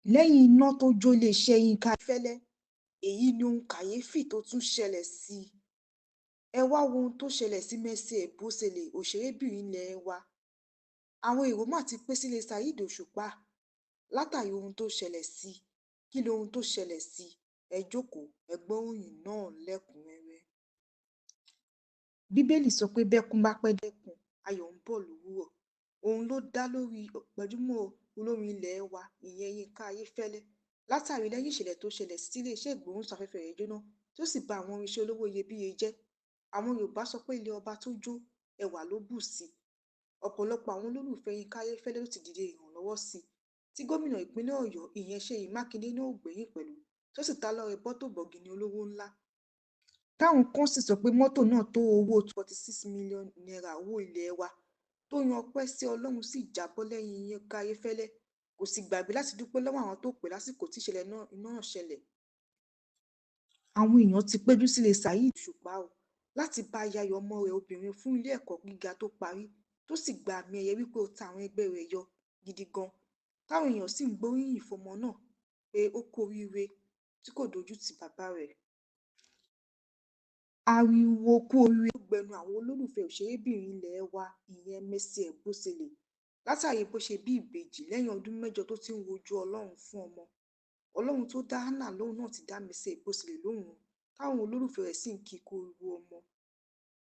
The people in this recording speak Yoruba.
Lẹ́yìn iná tó jó iléeṣẹ́ Yinka Ayéfẹ́lẹ́, èyí ni ohun kàyééfì tó tún ṣẹlẹ̀ sí i. Ẹ wáá wo ohun tó ṣẹlẹ̀ sí Mercy Ebosele, òṣèrébìnrin ilé wa. Àwọn èrò má ti pẹ́ sílé Saheed Òṣùpá látàrí ohun tó ṣẹlẹ̀ sí i. Kí lohun tó ṣẹlẹ̀ sí i? Ẹ jókòó, ẹ gbọ́ ìròyìn náà lẹ́kùn-ún-rẹ́rẹ́. Bíbélì sọ pé bẹ́kún bá pẹ́ dẹ́kun, ayọ̀ ń bọ̀ lówùúrọ̀. Òun ló dá lórí gbajúmọ̀ olórin ilé wa, ìyẹn Yinka Ayéfẹ́lẹ́, látàrí lẹ́yìn ìṣẹ̀lẹ̀ tó ṣẹlẹ̀ sí iléeṣẹ́ ìgbóhùnsáfẹ́fẹ́ rẹ̀ jóná, tó sì ba àwọn irinṣẹ́ olówó iyebíye jẹ́. Àwọn Yorùbá sọ pé ilé ọba tó jó, ẹwà ló bù sí. Ọ̀pọ̀lọpọ̀ àwọn olólùfẹ́ Yinka Ayéfẹ́lẹ́ ló ti dìde ìrànlọ́wọ́ sí i, tí gómìnà ìpínlẹ̀ Ọ̀yọ́, ìyẹn Ṣèyí Mákindé náà ò gbẹ́yìn pẹ̀lú, tó sì ta lọ́rẹ mọ́tò bọ̀gìnnì olówó ńlá. Táwọn kan sì sọ pé mọ́tò náà tó owó ₦246 million owó ilé wa. Tóyin ọpẹ́ sí Ọlọ́run sì jábọ́ lẹ́yìn Yinka Ayéfẹ́lẹ́, kò sì gbàgbé láti dúpẹ́ lọ́wọ́ àwọn tó pè é lásìkò tí ìṣẹ̀lẹ̀ iná náà ṣẹlẹ̀. Àwọn èèyàn ti péjú sílé Saheed Òṣùpá o láti bá a yayọ̀ ọmọ rẹ̀ obìnrin fún ilé ẹ̀kọ́ gíga tó parí, tó sì gba àmì ẹ̀yẹ wípé ó ta àwọn ẹgbẹ́ rẹ̀ yọ gidi gan, táwọn èèyàn sì ń gbóríyìn fọ́mọ náà pé ó kú oríire tí kò dójú ti bàbá rẹ̀. Ariwo kú oríire ló gbẹnu àwọn olólùfẹ́ òṣèrébìnrin ilé wa, ìyẹn Mercy Ebosele, látàrí bó ṣe bí ìbejì lẹ́yìn ọdún 8 tó ti ń wojú Ọlọ́run fún ọmọ. Ọlọ́run tó dá Hannah lóhùn náà ti dá Mercy Ebosele lóhùn, táwọn olólùfẹ́ rẹ̀ sì ń kì í kú ewu ọmọ.